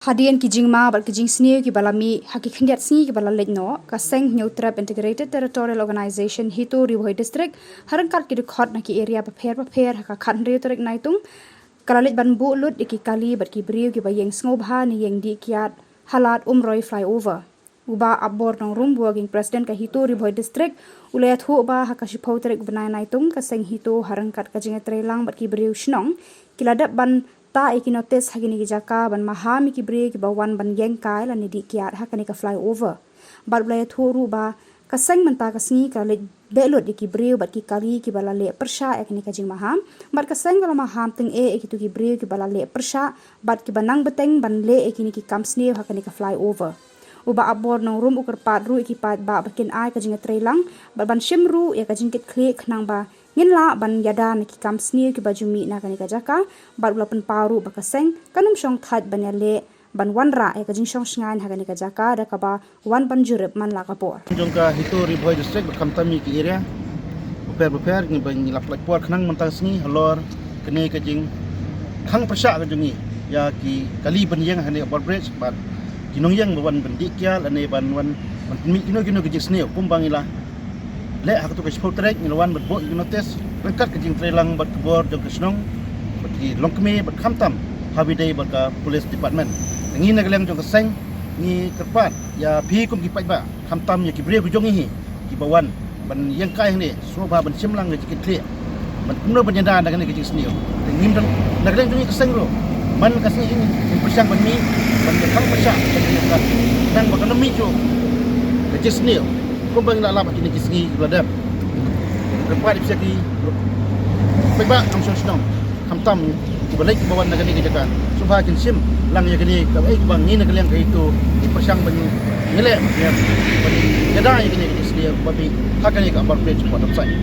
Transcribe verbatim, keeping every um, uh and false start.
Hadien ki jingma bad ki jingsniew kiba la mih ha ki khyndiat sngi kiba la leit noh, ka seng Hynñiewtrep Integrated Territorial Organization HITO Ri Bhoi District, ha ryngkat ki dkhot na ki area bapher bapher, ha ka khathynriew tarik Naitung, ka la leit ban buh lut ïa ki kali bad ki briew kiba ïeng sngewbha ne ïeng dih kiad ha lad Umroi Flyover. U Bah Apbor Nongrum, Working President ka HITO Ri Bhoi District, u la ïathuh ba ha ka shiphew tarik bnai Naitung, ka seng HITO ha ryngkat ka jingïatreilang bad ki briew shnong ki la dep ban tah ïa ki notis ha kine ki jaka ban maham ïa ki briew kiba wan ban ïeng kai lane dih kiad ha kane ka flyover. Bad u la ïathuh ruh ba ka seng mynta ka sngi ka la leit beh lut ïa ki briew bad ki kali kiba la leh pyrshah ïa kane ka jingmaham, bad ka seng ka la maham tyngeh ïa kito ki briew kiba la leh pyrshah bad kiba nang bteng ban leh ïa kine ki kam sniew ha kane ka flyover. U Bah Apbor Nongrum u kyrpad ruh ïa ki paidbah ba kin ai ka jingïatreilang bad ban shim ruh ïa ka jingkitkhlieh khnang ba ngin lah ban ïada na ki kam sniew kiba ju mih na kane ka jaka, bad u la pynpaw ruh ba ka seng kan ym shong thait ban ïaleh ban wanrah ïa ka jingshong shngaiñ ha kane ka jaka da kaba wan ban jurip man la ka por. Jong ka HITO Ri Bhoi District bad khamtam ïa ki area bapher bapher, ngi ba ngi la pynlait por khnang mynta ka sngi halor kane ka jingkhang pyrshah ka jong ngi ïa ki kali ban ïeng ha kane ka Bor Bridge bad ki nongïeng ba wan ban dih kiad lane ban wan ban pynmih kino kino ki jingsniew kumba ngi la leh ha kato ka shiphew tarik. Ngi la wan ban buh ïa ki notis ryngkat ka jingtreilang bad ka bor jong ka shnong bad ki longkmie bad khamtam ha ba ïadei bad ka police department. Te ngi na ka liang jong ka seng ngi kyrpad ïa phi kum ki paidbah, khamtam ïa ki briew ki jong ngi hi kiba wan ban ïeng kai hangne, sngewbha ban shim lang ka jingkitkhlieh ban kumno ban ïada na kane ka jingsniew. Te ngim don, na ka liang jong ngi ka seng ruh, man ka sngi ngin pyrshang ban mih ban ïakhang pyrshah ban ïakhang, nang ba kan ym mih shuh ka jingsniew kumba ngi la lap ha kine ki sngi kiba la dep. Kyrpad ïa phi ki paidbah kam shong shnong, khamtam kiba leit kiba wan na kane ka jaka, sngewbha kin shim lang ïa kane kaei kaba ngi na ka liang ka HITO ngi pyrshang ban ngi leh ban ïada ïa kane ka jingsniew ba mih ha kane ka Bor Bridge Waterside.